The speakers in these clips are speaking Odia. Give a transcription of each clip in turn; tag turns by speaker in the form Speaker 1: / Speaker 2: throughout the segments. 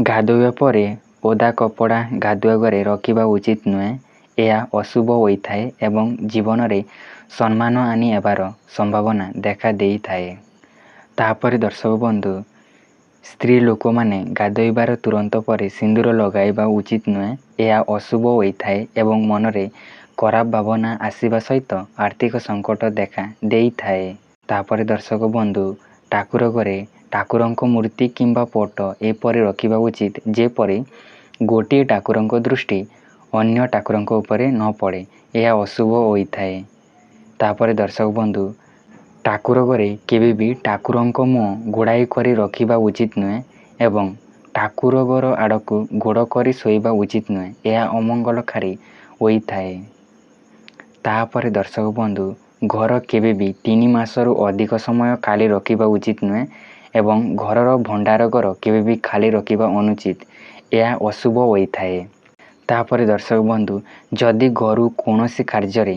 Speaker 1: ଗାଧୋଇବା ପରେ ଓଦା କପଡ଼ା ଗାଧୁଆ ଘରେ ରଖିବା ଉଚିତ ନୁହେଁ। ଏହା ଅଶୁଭ ହୋଇଥାଏ ଏବଂ ଜୀବନରେ ସମ୍ମାନହାନି ହେବାର ସମ୍ଭାବନା ଦେଖା ଦେଇଥାଏ। ତାପରେ ଦର୍ଶକ ବନ୍ଧୁ, ସ୍ତ୍ରୀ ଲୋକମାନେ ଗାଧୋଇବାର ତୁରନ୍ତ ପରେ ସିନ୍ଦୁର ଲଗାଇବା ଉଚିତ ନୁହେଁ। ଏହା ଅଶୁଭ ହୋଇଥାଏ ଏବଂ ମନରେ ଖରାପ ଭାବନା ଆସିବା ସହିତ ଆର୍ଥିକ ସଙ୍କଟ ଦେଖା ଦେଇଥାଏ। ତାପରେ ଦର୍ଶକ ବନ୍ଧୁ, ଠାକୁର ଘରେ ଠାକୁରଙ୍କ ମୂର୍ତ୍ତି କିମ୍ବା ଫଟୋ ଏପରି ରଖିବା ଉଚିତ ଯେପରି ଗୋଟିଏ ଠାକୁରଙ୍କ ଦୃଷ୍ଟି ଅନ୍ୟ ଠାକୁରଙ୍କ ଉପରେ ନ ପଡ଼େ। ଏହା ଅଶୁଭ ହୋଇଥାଏ। ତାପରେ ଦର୍ଶକ ବନ୍ଧୁ, ଠାକୁର ଘରେ କେବେ ବି ଠାକୁରଙ୍କ ମୁହଁ ଘୋଡ଼ାଇ କରି ରଖିବା ଉଚିତ ନୁହେଁ ଏବଂ ଠାକୁର ଘର ଆଡ଼କୁ ଗୋଡ଼ କରି ଶୋଇବା ଉଚିତ ନୁହେଁ। ଏହା ଅମଙ୍ଗଳକାରୀ ହୋଇଥାଏ। ତାପରେ ଦର୍ଶକ ବନ୍ଧୁ, ଘର କେବେ ବି 3 ମାସରୁ ଅଧିକ ସମୟ ଖାଲି ରଖିବା ଉଚିତ ନୁହେଁ ଏବଂ ଘରର ଭଣ୍ଡାର ଘର କେବେ ବି ଖାଲି ରଖିବା ଅନୁଚିତ। ଏହା ଅଶୁଭ ହୋଇଥାଏ। ତାପରେ ଦର୍ଶକ ବନ୍ଧୁ, ଯଦି ଘରୁ କୌଣସି କାର୍ଯ୍ୟରେ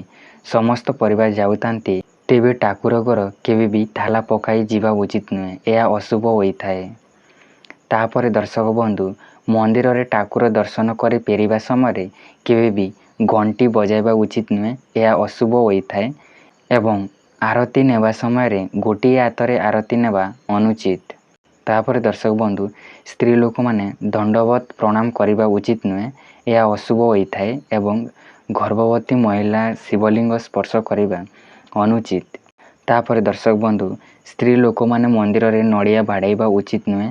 Speaker 1: ସମସ୍ତ ପରିବାର ଯାଉଥାନ୍ତି, ତେବେ ଠାକୁର ଘର କେବେ ବି ତାଲା ପକାଇ ଯିବା ଉଚିତ ନୁହେଁ। ଏହା ଅଶୁଭ ହୋଇଥାଏ। ତାପରେ ଦର୍ଶକ ବନ୍ଧୁ, ମନ୍ଦିରରେ ଠାକୁର ଦର୍ଶନ କରି ଫେରିବା ସମୟରେ କେବେ ବି ଘଣ୍ଟି ବଜାଇବା ଉଚିତ ନୁହେଁ। ଏହା ଅଶୁଭ ହୋଇଥାଏ ଏବଂ ଆରତି ନେବା ସମୟରେ ଗୋଟିଏ ହାତରେ ଆରତି ନେବା ଅନୁଚିତ। ତାପରେ ଦର୍ଶକ ବନ୍ଧୁ, ସ୍ତ୍ରୀ ଲୋକମାନେ ଦଣ୍ଡବତ ପ୍ରଣାମ କରିବା ଉଚିତ ନୁହେଁ। ଏହା ଅଶୁଭ ହୋଇଥାଏ ଏବଂ ଗର୍ଭବତୀ ମହିଳା ଶିବଲିଙ୍ଗ ସ୍ପର୍ଶ କରିବା ଅନୁଚିତ। ତାପରେ ଦର୍ଶକ ବନ୍ଧୁ, ସ୍ତ୍ରୀ ଲୋକମାନେ ମନ୍ଦିରରେ ନଡ଼ିଆ ବାଡ଼େଇବା ଉଚିତ ନୁହେଁ।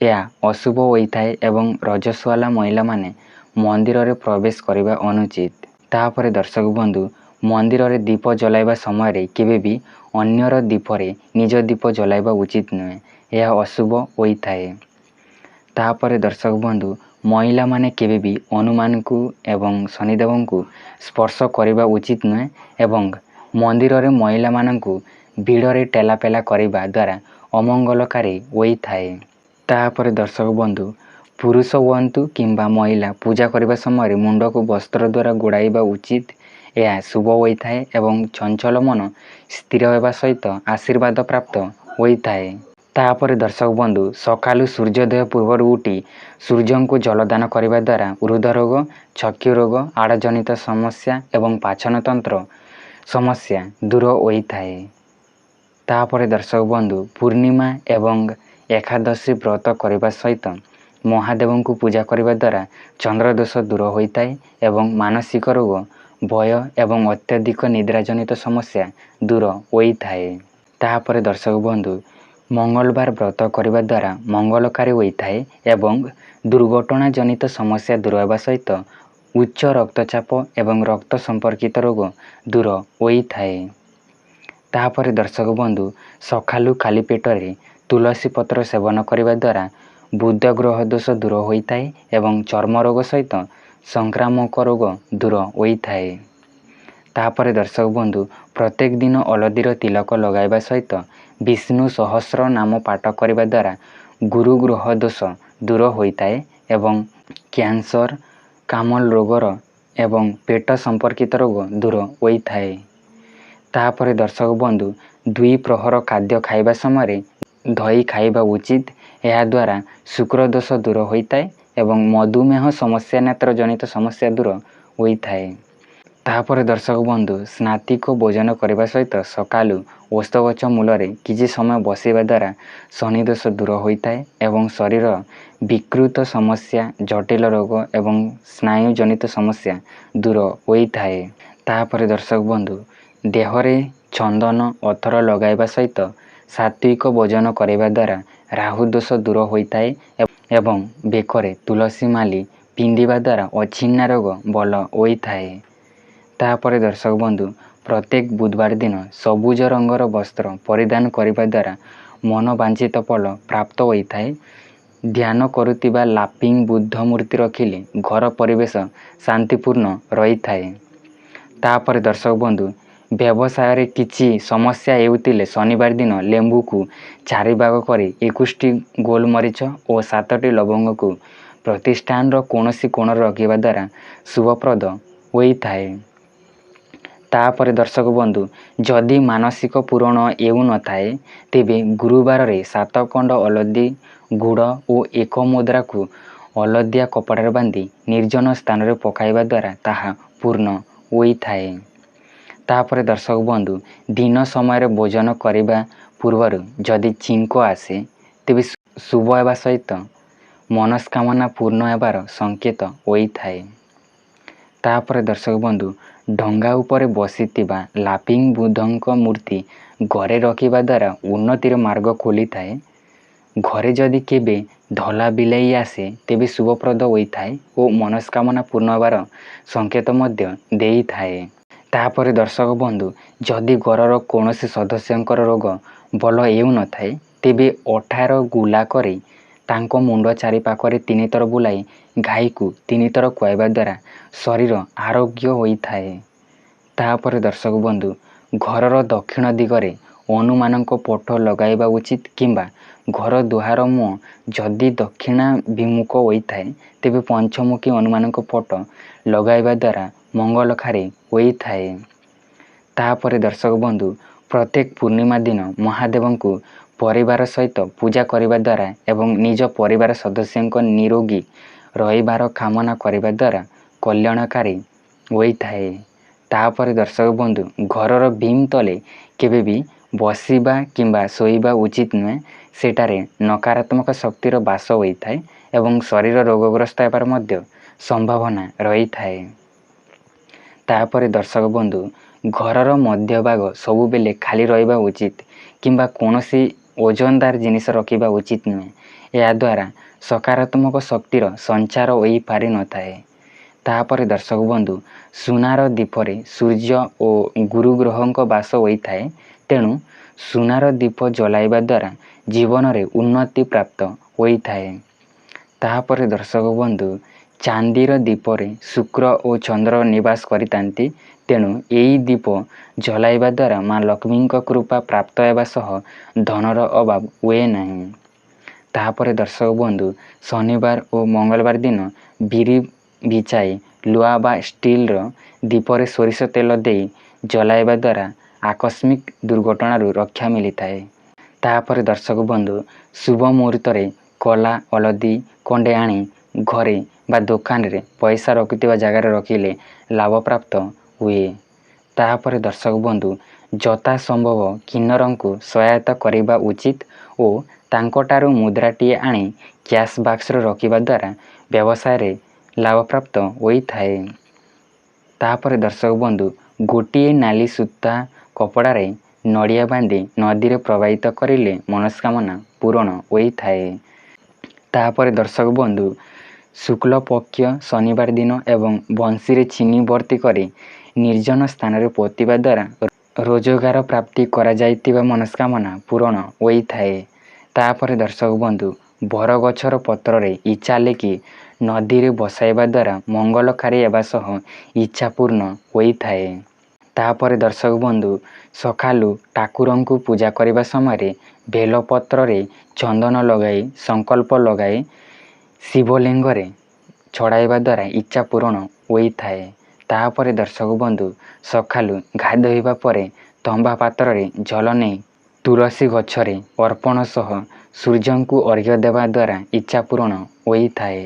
Speaker 1: ଏହା ଅଶୁଭ ହୋଇଥାଏ ଏବଂ ରଜସ୍ୱଲା ମହିଳାମାନେ ମନ୍ଦିରରେ ପ୍ରବେଶ କରିବା ଅନୁଚିତ। ତାପରେ ଦର୍ଶକ ବନ୍ଧୁ, ମନ୍ଦିରରେ ଦୀପ ଜଳାଇବା ସମୟରେ କେବେ ବି ଅନ୍ୟର ଦୀପରେ ନିଜ ଦୀପ ଜଳାଇବା ଉଚିତ ନୁହେଁ। ଏହା ଅଶୁଭ ହୋଇଥାଏ। ତାପରେ ଦର୍ଶକ ବନ୍ଧୁ, ମହିଳାମାନେ କେବେ ବି ହନୁମାନଙ୍କୁ ଏବଂ ଶନିଦେବଙ୍କୁ ସ୍ପର୍ଶ କରିବା ଉଚିତ ନୁହେଁ ଏବଂ ମନ୍ଦିରରେ ମହିଳାମାନଙ୍କୁ ଭିଡ଼ରେ ଠେଲାପେଲା କରିବା ଦ୍ୱାରା ଅମଙ୍ଗଳକାରୀ ହୋଇଥାଏ। ତାପରେ ଦର୍ଶକ ବନ୍ଧୁ, ପୁରୁଷ ହୁଅନ୍ତୁ କିମ୍ବା ମହିଳା, ପୂଜା କରିବା ସମୟରେ ମୁଣ୍ଡକୁ ବସ୍ତ୍ର ଦ୍ୱାରା ଘୋଡ଼ାଇବା ଉଚିତ। ଏହା ଶୁଭ ହୋଇଥାଏ ଏବଂ ଚଞ୍ଚଳ ମନ ସ୍ଥିର ହେବା ସହିତ ଆଶୀର୍ବାଦ ପ୍ରାପ୍ତ ହୋଇଥାଏ। ତାପରେ ଦର୍ଶକ ବନ୍ଧୁ, ସକାଳୁ ସୂର୍ଯ୍ୟୋଦୟ ପୂର୍ବରୁ ଉଠି ସୂର୍ଯ୍ୟଙ୍କୁ ଜଳଦାନ କରିବା ଦ୍ୱାରା ହୃଦରୋଗ, ଚକ୍ଷୁ ରୋଗ, ହାଡ଼ଜନିତ ସମସ୍ୟା ଏବଂ ପାଚନତନ୍ତ୍ର ସମସ୍ୟା ଦୂର ହୋଇଥାଏ। ତାପରେ ଦର୍ଶକ ବନ୍ଧୁ, ପୂର୍ଣ୍ଣିମା ଏବଂ ଏକାଦଶୀ ବ୍ରତ କରିବା ସହିତ ମହାଦେବଙ୍କୁ ପୂଜା କରିବା ଦ୍ୱାରା ଚନ୍ଦ୍ରଦୋଷ ଦୂର ହୋଇଥାଏ ଏବଂ ମାନସିକ ରୋଗ, ଭୟ ଏବଂ ଅତ୍ୟଧିକ ନିଦ୍ରାଜନିତ ସମସ୍ୟା ଦୂର ହୋଇଥାଏ। ତାପରେ ଦର୍ଶକ ବନ୍ଧୁ, ମଙ୍ଗଳବାର ବ୍ରତ କରିବା ଦ୍ୱାରା ମଙ୍ଗଳକାରୀ ହୋଇଥାଏ ଏବଂ ଦୁର୍ଘଟଣାଜନିତ ସମସ୍ୟା ଦୂର ହେବା ସହିତ ଉଚ୍ଚ ରକ୍ତଚାପ ଏବଂ ରକ୍ତ ସମ୍ପର୍କିତ ରୋଗ ଦୂର ହୋଇଥାଏ। ତାପରେ ଦର୍ଶକ ବନ୍ଧୁ, ସକାଳୁ ଖାଲି ପେଟରେ ତୁଳସୀ ପତ୍ର ସେବନ କରିବା ଦ୍ୱାରା ବୁଧ ଗ୍ରହ ଦୋଷ ଦୂର ହୋଇଥାଏ ଏବଂ ଚର୍ମ ରୋଗ ସହିତ ସଂକ୍ରାମକ ରୋଗ ଦୂର ହୋଇଥାଏ। ତାପରେ ଦର୍ଶକ ବନ୍ଧୁ, ପ୍ରତ୍ୟେକ ଦିନ ହଳଦୀର ତିଲକ ଲଗାଇବା ସହିତ ବିଷ୍ଣୁ ସହସ୍ର ନାମ ପାଠ କରିବା ଦ୍ୱାରା ଗୁରୁ ଗ୍ରହ ଦୋଷ ଦୂର ହୋଇଥାଏ ଏବଂ କ୍ୟାନ୍ସର, କାମଲ ରୋଗର ଏବଂ ପେଟ ସମ୍ପର୍କିତ ରୋଗ ଦୂର ହୋଇଥାଏ। ତାପରେ ଦର୍ଶକ ବନ୍ଧୁ, 2 ପ୍ରହର ଖାଦ୍ୟ ଖାଇବା ସମୟରେ ଦହି ଖାଇବା ଉଚିତ। ଏହାଦ୍ୱାରା ଶୁକ୍ର ଦୋଷ ଦୂର ହୋଇଥାଏ ଏବଂ ମଧୁମେହ ସମସ୍ୟା, ନେତ୍ରଜନିତ ସମସ୍ୟା ଦୂର ହୋଇଥାଏ। ତାପରେ ଦର୍ଶକ ବନ୍ଧୁ, ସ୍ନାତିକ ଭୋଜନ କରିବା ସହିତ ସକାଳୁ ଓସ୍ତ ଗଛ ମୂଳରେ କିଛି ସମୟ ବସିବା ଦ୍ୱାରା ଶନିଦୋଷ ଦୂର ହୋଇଥାଏ ଏବଂ ଶରୀର ବିକୃତ ସମସ୍ୟା, ଜଟିଳ ରୋଗ ଏବଂ ସ୍ନାୟୁଜନିତ ସମସ୍ୟା ଦୂର ହୋଇଥାଏ। ତାପରେ ଦର୍ଶକ ବନ୍ଧୁ, ଦେହରେ ଚନ୍ଦନ ଅତର ଲଗାଇବା ସହିତ ସାତ୍ୱିକ ଭୋଜନ କରିବା ଦ୍ୱାରା ରାହୁ ଦୋଷ ଦୂର ହୋଇଥାଏ ଏବଂ ବେକରେ ତୁଳସୀ ମାଳି ପିନ୍ଧିବା ଦ୍ୱାରା ଅଚିହ୍ନା ରୋଗ ଭଲ ହୋଇଥାଏ। ତାପରେ ଦର୍ଶକ ବନ୍ଧୁ, ପ୍ରତ୍ୟେକ ବୁଧବାର ଦିନ ସବୁଜ ରଙ୍ଗର ବସ୍ତ୍ର ପରିଧାନ କରିବା ଦ୍ୱାରା ମନୋବାଞ୍ଛିତ ଫଳ ପ୍ରାପ୍ତ ହୋଇଥାଏ। ଧ୍ୟାନ କରୁଥିବା ଲାଫିଂ ବୁଦ୍ଧ ମୂର୍ତ୍ତି ରଖିଲେ ଘର ପରିବେଶ ଶାନ୍ତିପୂର୍ଣ୍ଣ ରହିଥାଏ। ତାପରେ ଦର୍ଶକ ବନ୍ଧୁ, ବ୍ୟବସାୟରେ କିଛି ସମସ୍ୟା ହେଉଥିଲେ ଶନିବାର ଦିନ ଲେମ୍ବୁକୁ 4 ଭାଗ କରି 21ଟି ଗୋଲମରିଚ ଓ 7ଟି ଲବଙ୍ଗକୁ ପ୍ରତିଷ୍ଠାନର କୌଣସି କୋଣରେ ରଖିବା ଦ୍ୱାରା ଶୁଭପ୍ରଦ ହୋଇଥାଏ। ତାପରେ ଦର୍ଶକ ବନ୍ଧୁ, ଯଦି ମାନସିକ ପୂରଣ ହେଉନଥାଏ ତେବେ ଗୁରୁବାରରେ 7 ଖଣ୍ଡ ହଳଦୀ ଗୁଡ଼ ଓ ଏକ ମୁଦ୍ରାକୁ ହଳଦିଆ କପଡ଼ାରେ ବାନ୍ଧି ନିର୍ଜନ ସ୍ଥାନରେ ପକାଇବା ଦ୍ୱାରା ତାହା ପୂର୍ଣ୍ଣ ହୋଇଥାଏ। ତାପରେ ଦର୍ଶକ ବନ୍ଧୁ, ଦିନ ସମୟରେ ଭୋଜନ କରିବା ପୂର୍ବରୁ ଯଦି ଛିଙ୍କ ଆସେ ତେବେ ଶୁଭ ହେବା ସହିତ ମନସ୍କାମନା ପୂର୍ଣ୍ଣ ହେବାର ସଂକେତ ହୋଇଥାଏ। ତାପରେ ଦର୍ଶକ ବନ୍ଧୁ, ଡଙ୍ଗା ଉପରେ ବସିଥିବା ଲାଫିଂ ବୁଦ୍ଧଙ୍କ ମୂର୍ତ୍ତି ଘରେ ରଖିବା ଦ୍ୱାରା ଉନ୍ନତିର ମାର୍ଗ ଖୋଲିଥାଏ। ଘରେ ଯଦି କେବେ ଧଳା ବିଲେଇ ଆସେ ତେବେ ଶୁଭପ୍ରଦ ହୋଇଥାଏ ଓ ମନସ୍କାମନା ପୂର୍ଣ୍ଣ ହେବାର ସଂକେତ ମଧ୍ୟ ଦେଇଥାଏ। ତାପରେ ଦର୍ଶକ ବନ୍ଧୁ, ଯଦି ଘରର କୌଣସି ସଦସ୍ୟଙ୍କର ରୋଗ ଭଲ ହେଉନଥାଏ ତେବେ ଅଟାର ଗୁଳା କରି ତାଙ୍କ ମୁଣ୍ଡ ଚାରିପାଖରେ 3 ଥର ବୁଲାଇ ଗାଈକୁ 3 ଥର ଖୁଆଇବା ଦ୍ୱାରା ଶରୀର ଆରୋଗ୍ୟ ହୋଇଥାଏ। ତାପରେ ଦର୍ଶକ ବନ୍ଧୁ, ଘରର ଦକ୍ଷିଣ ଦିଗରେ ହନୁମାନଙ୍କ ଫଟୋ ଲଗାଇବା ଉଚିତ, କିମ୍ବା ଘର ଦୁଆର ମୁହଁ ଯଦି ଦକ୍ଷିଣାଭିମୁଖ ହୋଇଥାଏ ତେବେ ପଞ୍ଚମୁଖୀ ହନୁମାନଙ୍କ ଫଟୋ ଲଗାଇବା ଦ୍ୱାରା ମଙ୍ଗଳକାରୀ ହୋଇଥାଏ। ତାପରେ ଦର୍ଶକ ବନ୍ଧୁ, ପ୍ରତ୍ୟେକ ପୂର୍ଣ୍ଣିମା ଦିନ ମହାଦେବଙ୍କୁ ପରିବାର ସହିତ ପୂଜା କରିବା ଦ୍ୱାରା ଏବଂ ନିଜ ପରିବାର ସଦସ୍ୟଙ୍କ ନିରୋଗୀ ରହିବାର କାମନା କରିବା ଦ୍ୱାରା କଲ୍ୟାଣକାରୀ ହୋଇଥାଏ। ତାପରେ ଦର୍ଶକ ବନ୍ଧୁ, ଘରର ବିମ୍ ତଳେ କେବେ ବି ବସିବା କିମ୍ବା ଶୋଇବା ଉଚିତ ନୁହେଁ। ସେଠାରେ ନକାରାତ୍ମକ ଶକ୍ତିର ବାସ ହୋଇଥାଏ ଏବଂ ଶରୀର ରୋଗଗ୍ରସ୍ତ ହେବାର ମଧ୍ୟ ସମ୍ଭାବନା ରହିଥାଏ। ତାପରେ ଦର୍ଶକ ବନ୍ଧୁ, ଘରର ମଧ୍ୟଭାଗ ସବୁବେଳେ ଖାଲି ରହିବା ଉଚିତ କିମ୍ବା କୌଣସି ଓଜନଦାର ଜିନିଷ ରଖିବା ଉଚିତ ନୁହେଁ। ଏହାଦ୍ୱାରା ସକାରାତ୍ମକ ଶକ୍ତିର ସଞ୍ଚାର ହୋଇପାରିନଥାଏ। ତାପରେ ଦର୍ଶକ ବନ୍ଧୁ, ସୁନାର ଦୀପରେ ସୂର୍ଯ୍ୟ ଓ ଗୁରୁ ଗ୍ରହଙ୍କ ବାସ ହୋଇଥାଏ, ତେଣୁ ସୁନାର ଦୀପ ଜଳାଇବା ଦ୍ୱାରା ଜୀବନରେ ଉନ୍ନତି ପ୍ରାପ୍ତ ହୋଇଥାଏ। ତାପରେ ଦର୍ଶକ ବନ୍ଧୁ, ଚାନ୍ଦିର ଦୀପରେ ଶୁକ୍ର ଓ ଚନ୍ଦ୍ର ନିବାସ କରିଥାନ୍ତି, ତେଣୁ ଏହି ଦୀପ ଜଳାଇବା ଦ୍ୱାରା ମା ଲକ୍ଷ୍ମୀଙ୍କ କୃପା ପ୍ରାପ୍ତ ହେବା ସହ ଧନର ଅଭାବ ହୁଏ ନାହିଁ। ତାପରେ ଦର୍ଶକ ବନ୍ଧୁ, ଶନିବାର ଓ ମଙ୍ଗଳବାର ଦିନ ବିରି ବିଛାଇ ଲୁହା ବା ଷ୍ଟିଲର ଦୀପରେ ସୋରିଷ ତେଲ ଦେଇ ଜଳାଇବା ଦ୍ୱାରା ଆକସ୍ମିକ ଦୁର୍ଘଟଣାରୁ ରକ୍ଷା ମିଳିଥାଏ। ତାପରେ ଦର୍ଶକ ବନ୍ଧୁ, ଶୁଭ ମୁହୂର୍ତ୍ତରେ କଳା ହଳଦୀ ଖଣ୍ଡେ ଆଣି ଘରେ ବା ଦୋକାନରେ ପଇସା ରଖୁଥିବା ଜାଗାରେ ରଖିଲେ ଲାଭପ୍ରାପ୍ତ ହୁଏ। ତାପରେ ଦର୍ଶକ ବନ୍ଧୁ, ଯଥା ସମ୍ଭବ କିନ୍ନରଙ୍କୁ ସହାୟତା କରିବା ଉଚିତ ଓ ତାଙ୍କଠାରୁ ମୁଦ୍ରାଟିଏ ଆଣି କ୍ୟାସ୍ ବାକ୍ସରେ ରଖିବା ଦ୍ୱାରା ବ୍ୟବସାୟରେ ଲାଭପ୍ରାପ୍ତ ହୋଇଥାଏ। ତାପରେ ଦର୍ଶକ ବନ୍ଧୁ, ଗୋଟିଏ ନାଲି ସୂତା କପଡ଼ାରେ ନଡ଼ିଆ ବାନ୍ଧି ନଦୀରେ ପ୍ରବାହିତ କରିଲେ ମନସ୍କାମନା ପୂରଣ ହୋଇଥାଏ। ତାପରେ ଦର୍ଶକ ବନ୍ଧୁ, ଶୁକ୍ଳପକ୍ଷ ଶନିବାର ଦିନ ଏବଂ ବଂଶୀରେ ଚିନି ଭର୍ତ୍ତି କରି ନିର୍ଜନ ସ୍ଥାନରେ ପୋତିବା ଦ୍ୱାରା ରୋଜଗାର ପ୍ରାପ୍ତି କରାଯାଇଥିବା ମନସ୍କାମନା ପୂରଣ ହୋଇଥାଏ। ତାପରେ ଦର୍ଶକ ବନ୍ଧୁ, ବରଗଛର ପତ୍ରରେ ଇଚ୍ଛା ଲେଖି ନଦୀରେ ବସାଇବା ଦ୍ୱାରା ମଙ୍ଗଳକାରୀ ହେବା ସହ ଇଚ୍ଛା ପୂର୍ଣ୍ଣ ହୋଇଥାଏ। ତାପରେ ଦର୍ଶକ ବନ୍ଧୁ, ସକାଳୁ ଠାକୁରଙ୍କୁ ପୂଜା କରିବା ସମୟରେ ବେଲପତ୍ରରେ ଚନ୍ଦନ ଲଗାଇ ସଂକଳ୍ପ ଲଗାଇ ଶିବଲିଙ୍ଗରେ ଚଢ଼ାଇବା ଦ୍ୱାରା ଇଚ୍ଛା ପୂରଣ ହୋଇଥାଏ। ତାପରେ ଦର୍ଶକ ବନ୍ଧୁ, ସକାଳୁ ଗାଧୋଇବା ପରେ ତମ୍ବା ପାତ୍ରରେ ଜଳ ନେଇ ତୁଳସୀ ଗଛରେ ଅର୍ପଣ ସହ ସୂର୍ଯ୍ୟଙ୍କୁ ଅର୍ଘ୍ୟ ଦେବା ଦ୍ୱାରା ଇଚ୍ଛା ପୂରଣ ହୋଇଥାଏ।